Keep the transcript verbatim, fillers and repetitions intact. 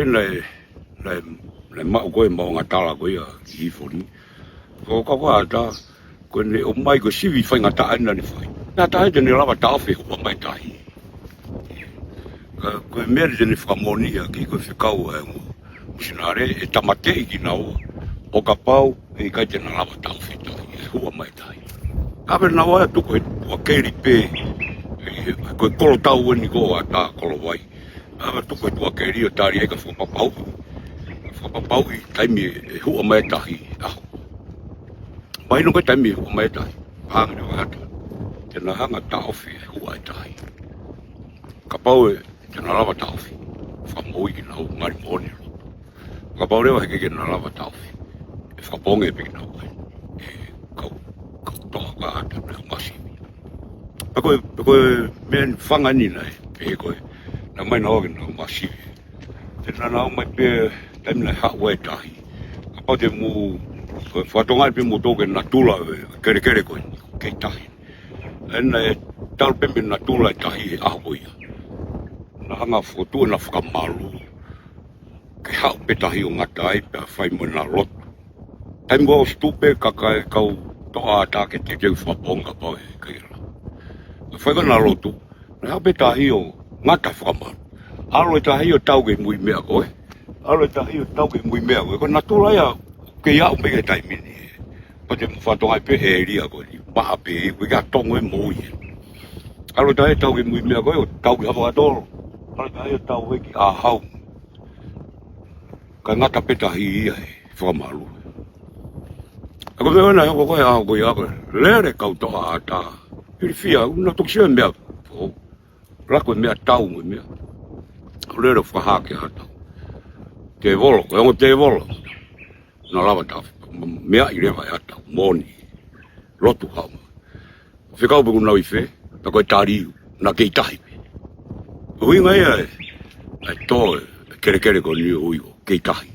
Naʻe, naʻe, naʻe maʻu ko e maʻuʻanga tala ko ia ki Hifo ni. Ko ka ko ata, ko ʻene ʻomai ko e sivi faingataʻa ʻena ne fai. Naʻa tahe te ne lava taʻofi e huʻa mai e tahi. Ka, ko e meʻa te ne fakamoʻoniʻaki ko e fekau ʻa e ongo misinale, ʻe tāmateʻi kinaua ʻo kapau ʻe ʻikai te na lava taʻofi e tahi, e huʻa mai e tahi. Ka pea naʻa nau ō ʻo tuku e tuʻa keli pē, ʻe, ko e kolo tau ʻeni ko ata, kolo vai. Naʻa nau ō ʻo tuku e tuʻa keli ʻo tali ai ka fakapapauʻi. Fakapapauʻi taimi e huʻa mai e tahi, ʻaho. Mahino ko e taimi e huʻa mai e tahi, hangē ko ata, te na hanga ʻo taʻofi e huʻa e tahi. Kapau ʻe, te na lava taʻofi, fakamoʻui kinaua, ngali moʻoni e lotu. Kapau leva he ʻikai ke na lava taʻofi, ʻe fakapoongi pē kinaua ʻe he kau, kau toʻa ko ata, naʻe ō ʻo masivi. Pea ko e, pea ko e meʻa ni fanga ni naʻe, pehē ko e, naʻe ō mai naua ke na ō ʻo masivi. Te na ō mai pē taimi naʻe haʻu ai e tahi. Kapau te mou, ko e fakatonga pē moutolu ki he natula e kelekele ko eni, kei tahi. ʻE naʻe talu pē mei he natula e tahi he ʻaho ko ia. Na hanga ʻo fokotuʻu ʻena fakamalu ke haʻu pē tahi ʻo ngata ai pea fai mo ʻena lotu. Taimi ko ē ʻosi tuʻu pē kakai, kau toʻa ata ke teuteu fakapoongi kapau ʻe ʻikai ke lava. Naʻe fai ko ʻena lotu, naʻe haʻu pē tahi ʻo ngata he fakamalu. ʻAlu e tahi ʻo tau ki he muimeʻa ko ē. ʻAlu e tahi ʻo tau ki he muimeʻa ko ē. Ko e natula ia, kei aʻu mai ki he taimi ni. Pea te mou fakatokangaʻi pē e ʻēlia ko eni, maʻa pē, ʻoku ʻikai ke tongo e moʻui. ʻAlu e tahi ʻo tau ki he muimeʻa ko ē, ʻo tau ki Havakatolo. ʻAlu e tahi ʻo tau hake ki ʻAhau. Kae ngata pē tahi ia he fakamalu. Ka ko e meʻa naʻe hoko ko ē he ʻaho ko ia ko e lele e kau toʻa ata. Ilifia, ʻoku nau toki sio he meʻa. ʻO, laku e meʻatau mo e meʻa. ʻO lele ʻo fakahā ki he ʻatā. Tēvolo, ko e ongo tēvolo. Na lava taʻofi, meaʻi leva e ʻatā, moʻoni. Lotu haʻu mai. Fekau pē kuo nau ʻi fē, pea ko e tali, naʻe kei tahi pē. ʻUhinga ia e, e tō e kelekele ko eni ʻo ui ko e kei tahi.